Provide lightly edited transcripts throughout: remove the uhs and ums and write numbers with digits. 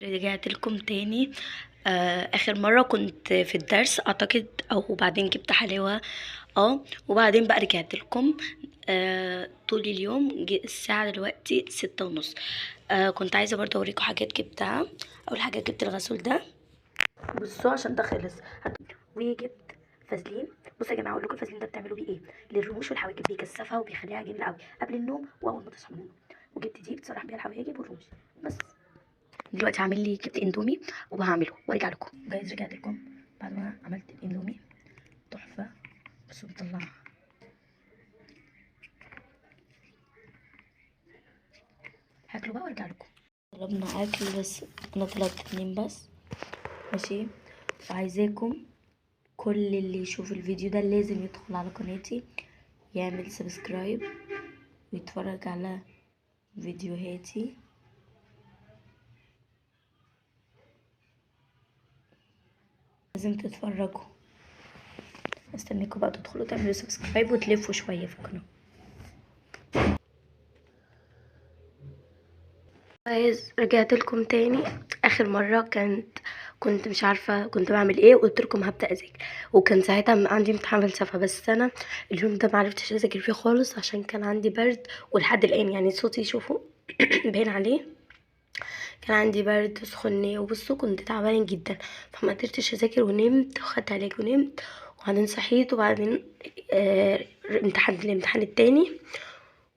رجعت لكم تاني. اخر مرة كنت في الدرس اعتقد، او بعدين جبت حلاوة، وبعدين بقى رجعت لكم طول اليوم. الساعة دلوقتي 6:30. كنت عايزة برضه اوريكم حاجات جبتها. اول حاجة جبت الغسول ده، بصوا عشان ده خلص، وجبت فازلين. بصوا يا جماعة اقول لكم الفازلين ده بتعملوا بيه ايه للرموش والحواجب، بيكثفها وبيخليها جميلة قوي قبل النوم واول ما تصحوا من النوم. وجبت دي بتسرح بيها الحواجب والرموش. بس دلوقتي هعمل لي، جبت اندومي وهعمله وارجع لكم. guys رجعت لكم بعد ما عملت الاندومي، تحفة. بصوا بطلعها، هاكله بقى وارجع لكم. طلبنا اكل بس انا طلبت 2 بس، ماشي. وعايزاكم كل اللي يشوف الفيديو ده لازم يدخل على قناتي، يعمل subscribe ويتفرج على فيديوهاتي. لازم تتفرجوا، استنيكم بقى تدخلوا تعملوا subscribe وتلفوا شوية في القناة. guys رجعت لكم تاني. اخر مرة كنت مش عارفه كنت بعمل ايه، وقلت لكم هبدا اذاكر، وكان ساعتها عندي امتحان فلسفة، بس انا اليوم ده معرفتش اذاكر فيه خالص عشان كان عندي برد، ولحد الان يعني صوتي شوفوا باين عليه، كان عندي برد سخونيه، وبصوا كنت تعبانة جدا، فما قدرتش اذاكر ونمت وخدت علاج ونمت، وبعدين صحيت، وبعدين امتحنت الامتحان التاني،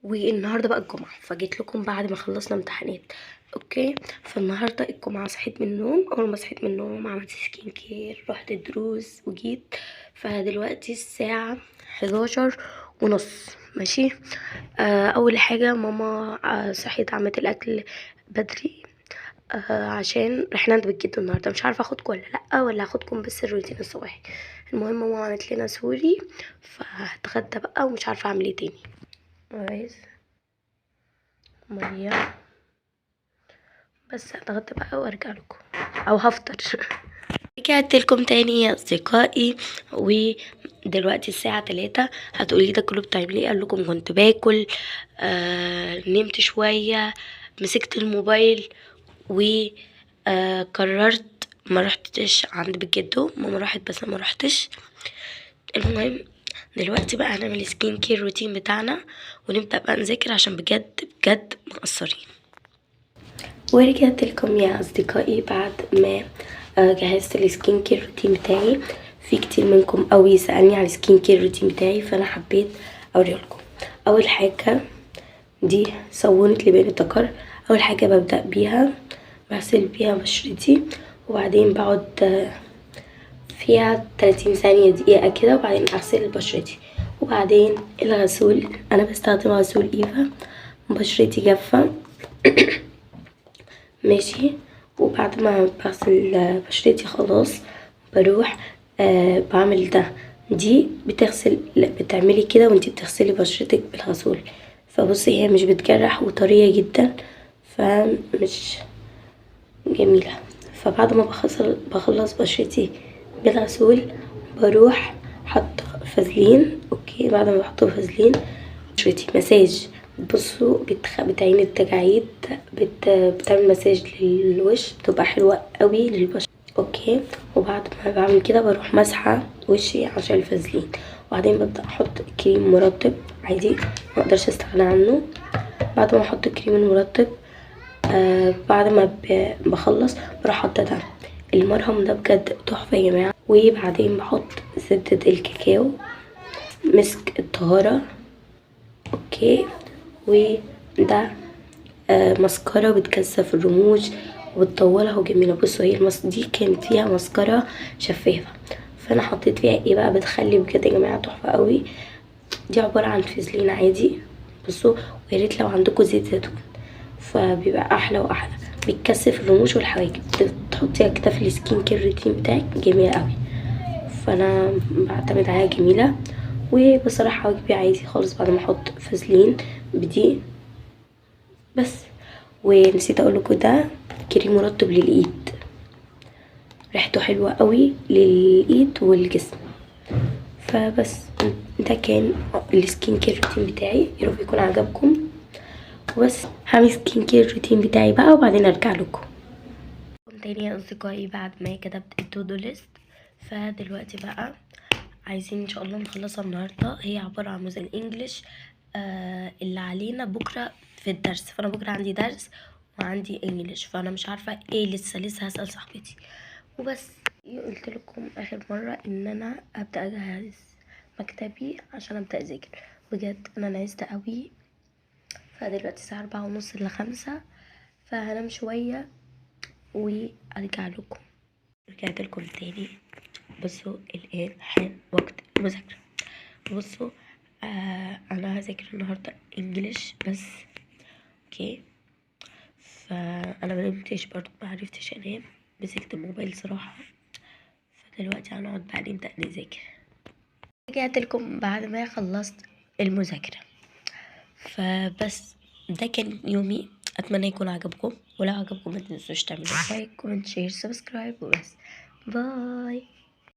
والنهارده بقى الجمعة، فجيت لكم بعد ما خلصنا امتحانات. okay، فالنهارده الجمعة صحيت من النوم، اول ما صحيت من النوم عملت skin care، رحت الدروس وجيت. فدلوقتي الساعة 11:30، ماشي. اول حاجة ماما صحيت عملت الاكل بدري، عشان رحنا عند بيت جدو النهارده، مش عارفه اخدكم ولا لا، ولا هاخدكم بس الروتين الصباحي. المهم ماما عملت لنا سوري، فهتغدى بقى ومش عارفه اعمل ايه تاني. guys مية بس هتغدى بقى وارجع لكم، او هفطر. رجعت لكم تاني يا اصدقائي، ودلوقتي الساعة 3. هتقولي ده كله بتعملي ايه؟ اقول لكم كنت باكل، نمت شوية، مسكت الموبايل، و قررت ما رحتش عند بيت جدو، ماما راحت بس انا ما رحتش. المهم دلوقتي بقى هنعمل skin care routine بتاعنا، ونبدأ بقى نذاكر عشان بجد بجد مقصرين. ورجعت لكم يا اصدقائي بعد ما جهزت ال skin care routine بتاعي. في كتير منكم قوي سألني على ال skin care routine بتاعي، فانا حبيت اوريه لكم. اول حاجة دي صابونه لبان الذكر، اول حاجة ببدأ بيها بغسل بيها بشرتي، وبعدين بقعد فيها 30 ثانية دقيقة كده، وبعدين اغسل بشرتي. وبعدين الغسول، انا بستخدم غسول ايفا، بشرتي جافة ماشي. وبعد ما بغسل بشرتي خلاص بروح بعمل ده، دي بتغسل، لا، بتعملي كده وانتي بتغسلي بشرتك بالغسول، فبصي هي مش بتجرح وطرية جدا، فمش جميلة. فبعد ما بخلص بشرتي بالغسول بروح حاطه فازلين. okay، بعد ما بحط فازلين بشرتي مساج، بصوا بتعين التجاعيد، بتعمل مساج للوش، بتبقى حلوة قوي للبشره. okay، وبعد ما بعمل كده بروح مسحه وشي عشان الفازلين، وبعدين ببدا احط كريم مرطب عادي ما اقدرش استغنى عنه. بعد ما احط الكريم المرطب، بعد ما بخلص بروح حاطه ده المرهم ده، بجد تحفة يا جماعة. وبعدين بحط زبدة الكاكاو، مسك الطهارة، okay، وده مسكره بتكثف الرموش وبتطولها وجميلة. بصوا هي دي كان فيها مسكره شفافة، فانا حطيت فيها ايه بقى، بتخلي بجد يا جماعة تحفة قوي. دي عبارة عن فازلين عادي، بصوا، ويا ريت لو عندكم زيت زيتون فبيبقى احلى واحلى، بتكثف الرموش والحواجب، تحطيها كده في ال skin care routine بتاعك، جميلة قوي. فانا بعتمد عليها جميلة. وبصراحة حواجبي عادي خالص بعد ما احط فازلين بدي بس. ونسيت اقول لكم ده كريم مرطب للايد، ريحته حلوة قوي للايد والجسم. فبس ده كان ال skin care routine بتاعي، يا رب يكون عجبكم. وبس هعمل skin care routine بتاعي بقى وبعدين ارجع لكم. تاني يا اصدقائي بعد ما كتبت ال to do list. فدلوقتي بقى عايزين ان شاء الله نخلصها النهارده. هي عبارة عن جزء ال English اللي علينا بكره في الدرس. فانا بكره عندي درس وعندي English، فانا مش عارفه ايه، لسه هسال صاحبتي وبس. قلت لكم اخر مرة ان انا ابدا اجهز مكتبي عشان ابدا اذاكر. بجد انا نعست قوي. فدلوقتي الساعة 3:45 ل 5، فهنام شوية وارجع لكم. رجعت لكم تاني. بصوا الان حان وقت المذاكرة. بصوا انا هذاكر النهارده English بس، okay. فانا ما نمتش برضه، ما عرفتش انام، مسكت الموبايل صراحة. فدلوقتي هنقعد بقى نبدا نذاكر. رجعت لكم بعد ما خلصت المذاكرة. فبس ده كان يومي، اتمنى يكون عجبكم، ولو عجبكم ما تنسوش تعملوا like comment share subscribe وبس. bye.